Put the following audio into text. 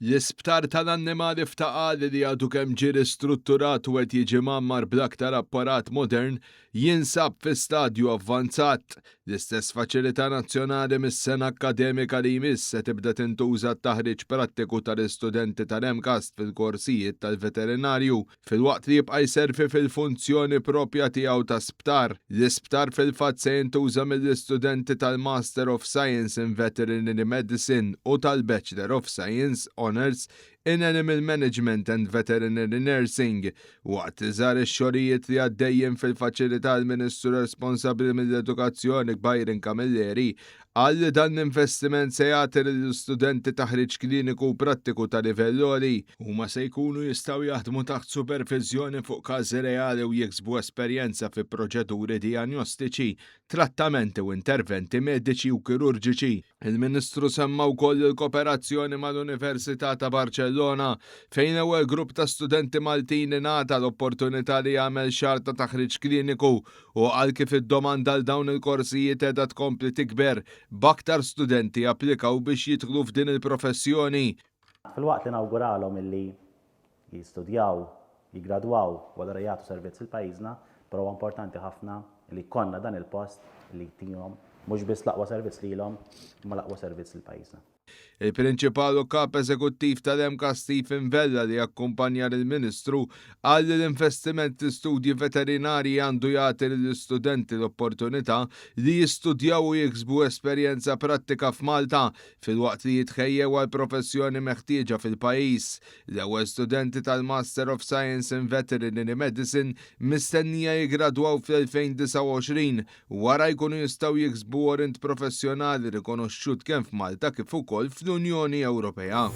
L-isptar tal-annimali f'Ta' Qali li għadu kemm ġie ristrutturat u qed jiġi mgħammar bl-aktar apparat modern jinsab fi stadju avvanzat. L-istess faċilità nazzjonali mis-sena akkademika li jmiss se tibda tintuża għat-taħriġ prattiku tal-istudenti tal-MCAST fil-korsijiet tal-veterinarju filwaqt li jibqa' jservi fil-funzjoni proprja tiegħu ta' sptar. L-isptar fil-fatt se jintuża mill-istudenti tal-Master of Science in Veterinary Medicine u tal-Bachelor of Science, Honours, in Animal Management and Veterinary Nursing. Waqt li żar ix-xogħlijiet li għaddejjin fil-faċilità l-Ministru responsabbli mill-Edukazzjoni Byron Camilleri Qal li dan l-investiment se jagħti lill-istudenti taħriġ kliniku u prattiku ta' livell għoli. Huma se jkunu jistgħu jaħdmu taħt superviżjoni fuq każi reali u jiksbu esperjenza fi proċeduri dijanjostiċi, trattamenti u interventi mediċi u kirurġiċi. Il-Ministru semma wkoll il-kooperazzjoni mal-Università ta' Barċellona, fejn l-ewwel grupp ta' studenti Maltin ingħata l-opportunità li jagħmel xahar ta' taħriġ kliniku Hu qal kif id-domanda għal dawn il-korsijiet qiegħda tkompli tikber, b'aktar studenti japplikaw biex jidħlu f'din il-professjoni. Filwaqt li nawguralhom illi jistudjaw, jiggradwaw u allura jagħtu servizz lil pajjiżna, però huwa importanti ħafna li jkollna dan il-post li jtihom mhux biss l-aqwa servizz lilhom imma l-aqwa servizz lil pajjiżna. Il-Prinċipal u Kap Eżekuttiv tal-MCAST Stephen Vella li akkumpanja lill-Ministru qal li l-investiment fl-istudji veterinarji għandu jagħti lill-istudenti l-opportunità li jistudjaw u jiksbu esperjenza prattika f'Malta filwaqt li jitħejjew għall-professjoni meħtieġa fil-pajjiż. L-ewwel studenti tal-Master of Science in Veterinary Medicine mistennija jiggradwaw fl-2029 Wara jkunu jistgħu jiksbu warrant professjonali rikonoxxut kemm f'Malta kif ukoll fl-Unjoni Ewropea.